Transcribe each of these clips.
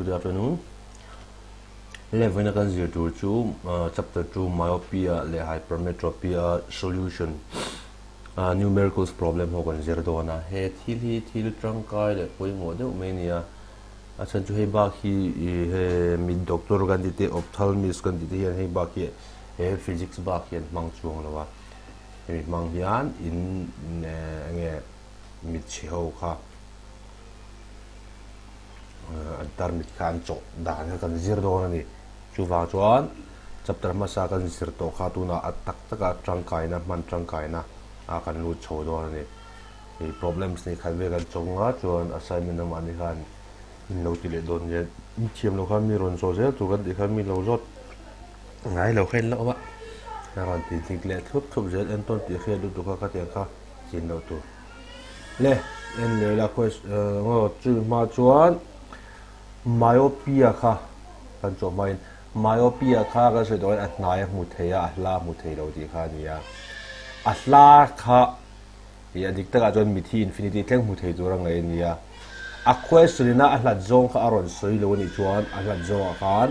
Good afternoon. Le vawiina kan zir tur chu chapter 2 myopia leh hypermetropia solution numericals problem ho kan zir dawn a. He thil hi thil tangkai leh pawimawh deuh mai a ni a. A chhan chu hei bak hi he mit doctor kan tih te ophthalmist kan tih te hian hei bak hi he physics bak hi an hmang chuang lo a. Hemi hmang hian in enge mit chhe ho kha an tarmit kha an chawh dan kha kan zir dawn a ni. Chuvang chuan chapter hmasa kan zir tawh kha tunah a tak taka tangkaina hman tangkaina ah kan lut chho dawn a ni. Hei problems nei khat vel kan chawng a chuan assignment lamah ni khan in lo ti leh dawn nia in thiam loh khan mi rawn zawh zel tur kan tih khan mi lo zawt ngai lo kha in la awm a a rawn ti dik leh thlup thlup zel entawn tih hriat lutuk kha khatiang kha chin loh tur le en leh la aw chumi hma chuan myopia kha kan chawh hmain myopia kha kan sawi tawh hian a hnai a hmu thei a a hla a hmu thei lo tih kha a ni a a hla kha Ih a dik takah chuan mithi infinity thleng hmu thei tur a ngaih a ni a. A question ina a hlat zawng kha a rawn sawi lo a nih chuan a hlat zawngah khan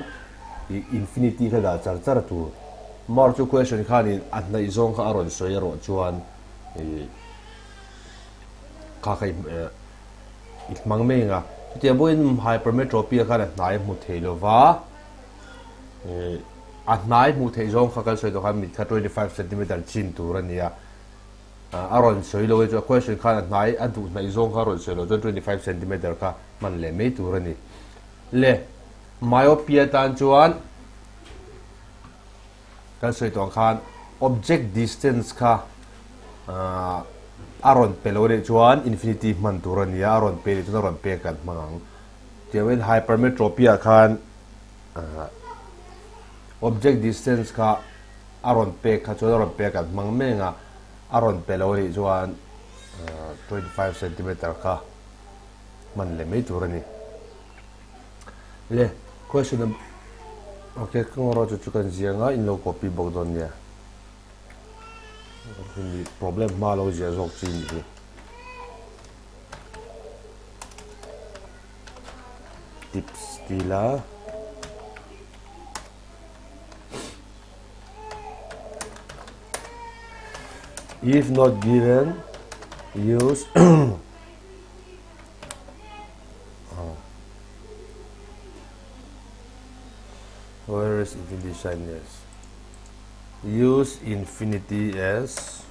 ih infinity kha dah char char tur. Mar chu question khanin a hnaih zawng kha a rawn sawi erawh chuan ih kha kha i hmang mai ang a. Chutiang pawhin hypermetropia khan a hnai a hmu thei lo va, ih a hnai hmuh theih zawng kha kan sawi tawh khan mit kha 25 centimeter chin tur a ni a. A rawn sawi lo e chu a question khan a hnai a duh hnaih zawng kha a rawn sawi lo chuan 25 centimeter kha hman leh mai tur a ni. Le myopia tan chuan kan sawi tawh ang khan object distance kha a rawn pe lo anih chuan infinity hman tur a ni a, a rawn pe leh chuan a rawn pek kan hmang ang. Tiangin hypermetropia khan object distance kha a rawn pek kha chuan a rawn pek an hmang mek a, a rawn pe lo anih chuan 25 centimeter kha hman leh mai tur a ni. Le question okay ka ngaw chu chu kan ziang a in lo copy bawk dawn nia. Problem hma lo ziah zawk chi ni hi. Tips ti la. If not given, use where is infinity sign yes use infinity as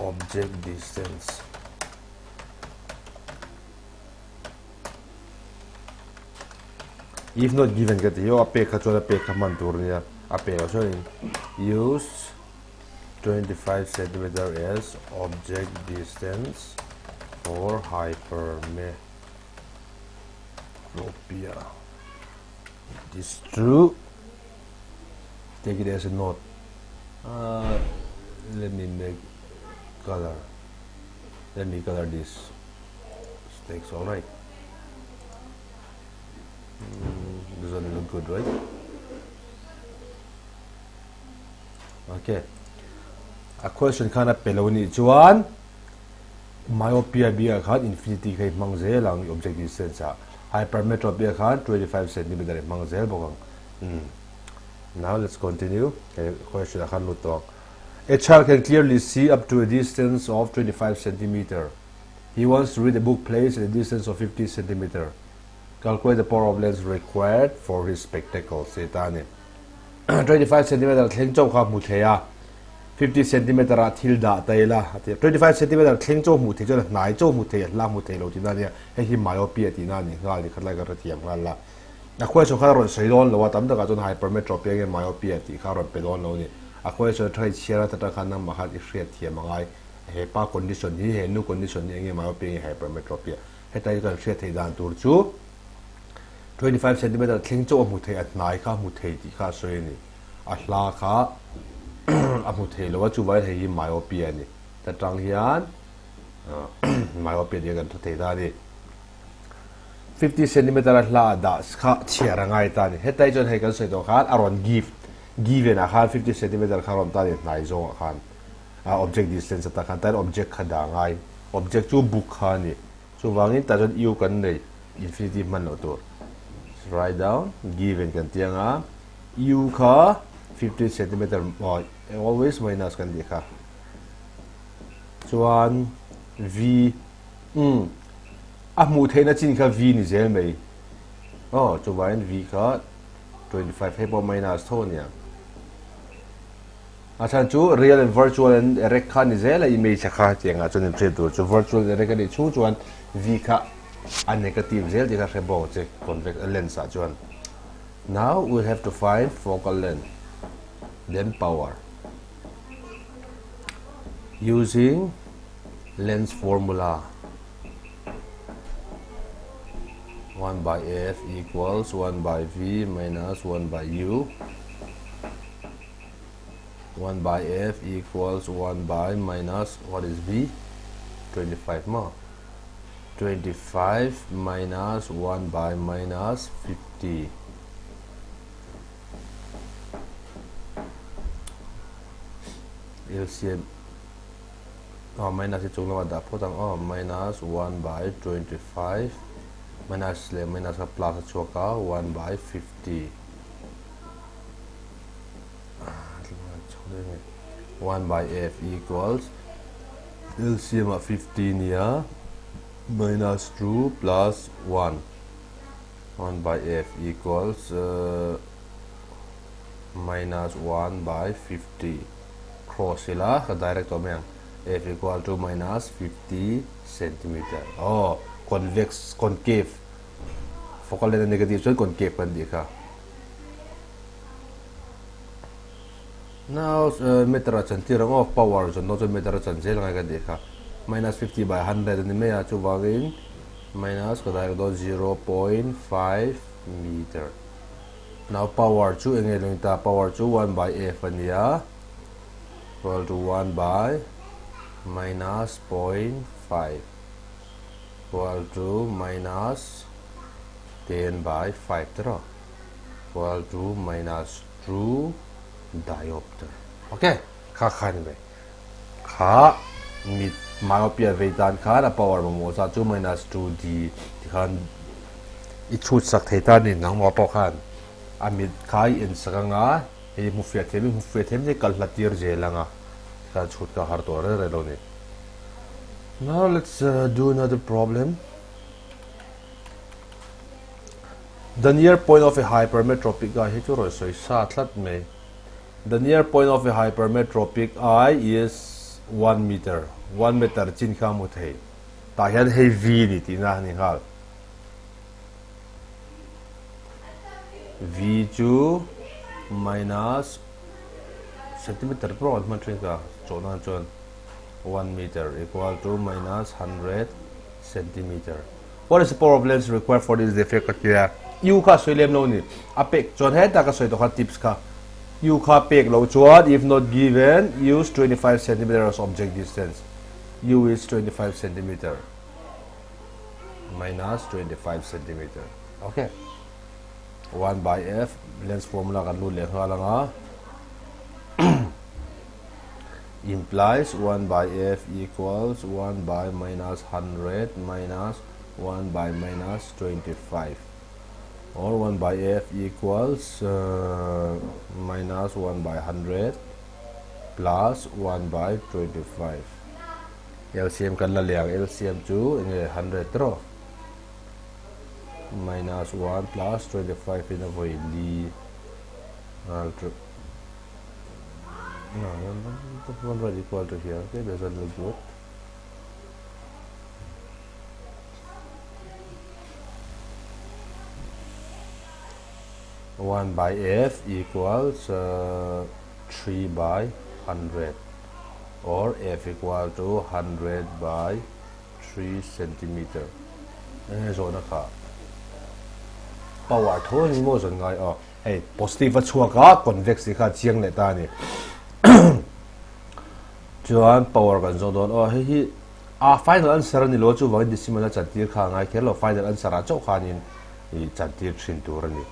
object distance If not given ka ti hi aw a pek kha chuan a pek kha hman tur ania a pek ah chuan use 25 centimeter as object distance for hypermetropia it is true take it as a note uh, let me make color let me color this Stakes all right. Mm, doesn't look good, right? Okay. A question khan a pelo ni chuan myopia bia khan infinity khai hmang zel ang object distance a hypermetropia khan 25 cm hmang zel bawk ang. Mm. Now let's continue. Okay, question a khan lut tawk. A child can clearly see up to a distance of 25 centimeter. He wants to read a book placed at a distance of 50 centimeter. Calculate the power of lens required for his spectacles. Ti ta a ni. 25 centimeter thleng chauh kha hmu thei a, 50 centimeter ah thil dah ta ila a ti a. 25 centimeter thleng chauh hmuh theih chuan a hnai chauh hmu thei a, hla hmu thei lo tihna a nia. Hei hi myopia tihna a ni nghal ni khat lai ka hrethiam nghal la. A question kha a rawn sawi dawn lo a, tam takah chuan hypermetropia nge myopia tih kha a rawn pe dawn lo a ni. A question atanga i chhiar a, ta khan nangmah khan i hriatthiam a ngai. He pa condition hi, he nu condition hi enge myopia nge hypermetropia? Heta hi kan hriat theih dan tur chu 25 centimeter thleng chauh a hmu thei, a hnai kha a hmu thei tih kha a sawi a ni. A hla kha a hmu thei lo a, chuvangin hei hi myopia a ni. Ta tang hian myopia tih kan hre thei ta a ni. 50 centimeter a hla a dah kha chhiar a ngai ta a ni. Heta hi chuan hei kan sawi tawh khan a rawn give, given ah khan 50 centimeter kha a rawn ta a ni hnai zawngah khan. A object distance ata khan tain object kha dah ngai. Object chu book kha a ni. Chuvangin tah chuan u kan nei. Infinity hman loh tur. Write down given kan ti anga u kha 15 centimeter always minus kan tih kha. Chuan v um a hmuh theihna chin kha v ni zel mai. Aw chuvangin v kha 25 hei pawh minus tho a nia. A chhan chu real and virtual and erect kha ni zel a image a kha tiang ah chuan inhriat tur chu virtual and erect a nih chhung chuan v kha a negative zel tih kha hre bawk che convex lens ah chuan. Now we have to find focal length then power using lens formula 1 by f equals 1 by v minus 1 by u 1 by f equals 1 by minus what is v 25 ma 25 minus 1 by minus 50 LCM oh, minus hi chung lamah dah phawt ang aw minus 1 by 25 minus leh minus kha plus a chhuak a 1 by 50 1 by f equals LCM ah 50 nia minus 2 plus 1 1 by f equals uh, minus 1 by 50 cross ila ka direct awm ang f equal to minus 50 centimeter oh convex concave focal length negative chuan concave kan tih kha Now meter a chan tir ang aw, power zawn dawn chuan meter a chan zel angai ka tih kha. Minus 50 by 100 a ni mai a, chuvangin minus ka direct dawn 0.5 meter. Now power chu eng nge lo ni ta, power chu 1 by F a ni a, equal to 1 by minus 0.5 equal to minus 10 by 5 tiraw equal to minus 2 diopter. Ok, kha kha ni mai. Kha mit myopia vei tan khan a power mamawh zat chu minus 2D ti khan i chhut sak thei ta ni nangmah pawh khan a mit kha i en sak anga hei hmu fiah thiam i hmu fiah thiam hi kal hla tir zel anga tikhan chhut kha har tawh reng reng lo ni. Now let's uh, do another problem. The near point of a hypermetropic eye hi chu rawn sawi sa tlat mai. The near point of a hypermetropic eye is 1 meter. 1 meter chin kha hmu thei. Tah hian hei V ni tihna a ni nghal. V chu minus centimeter pawh an hman thin ka chawh nan chuan 1 meter equal to minus 100 centimeter. What is the power of lens required for this defect ka tia U kha sawi lem lo ni a pek chuan heta ka sawi tawh kha tips kha U kha pek lo chuan if not given use 25 centimeter as object distance U is 25 centimeter minus 25 centimeter okay 1 by F lens formula kan lut leh nghal anga implies 1 by f equals 1 by minus 100 minus 1 by minus 25 or 1 by f equals uh, minus 1 by 100 plus 1 by 25 LCM kan la liang LCM chu enge 100 tro minus 1 plus 25 in a voi li No, 100 equal to here. Okay, doesn't look good. 1 by f equals uh, 3 by 100 or f equal to 100 by 3 centimeter. Enge zawhna kha power tho ni maw zawn ngai aw. Hei positive a chhuak a convex tih kha a chiang leh ta a ni. Chuan power kan zawng dawn aw hei hi a final answer a ni lo chuvangin decimal a chantir kha a ngai kher lo final answer ah chauh khanin i chantir thin tur a ni.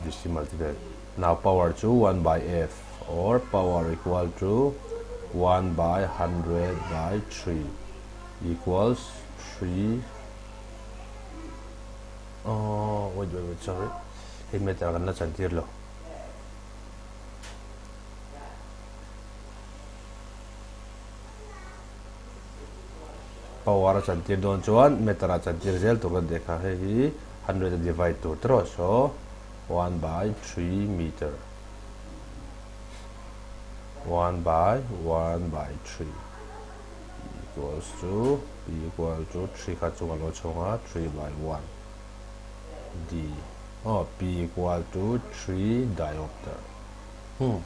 Decimal te vel. Now power chu 1 by f or power equal to 1 by 100 by 3 equals 3. Oh, wait, wait, wait, sorry. Hei meter kan la chantir lo. Power a chantir dawn chuan meter a chantir zel tur kan tih kha hei hi 100 a divide tur te rawh so 1 by 3 meter 1 by 1 by 3 equals to p equal to 3 kha chung a lo chhawng a 3 by 1 d oh p equal to 3 diopter. Hmm.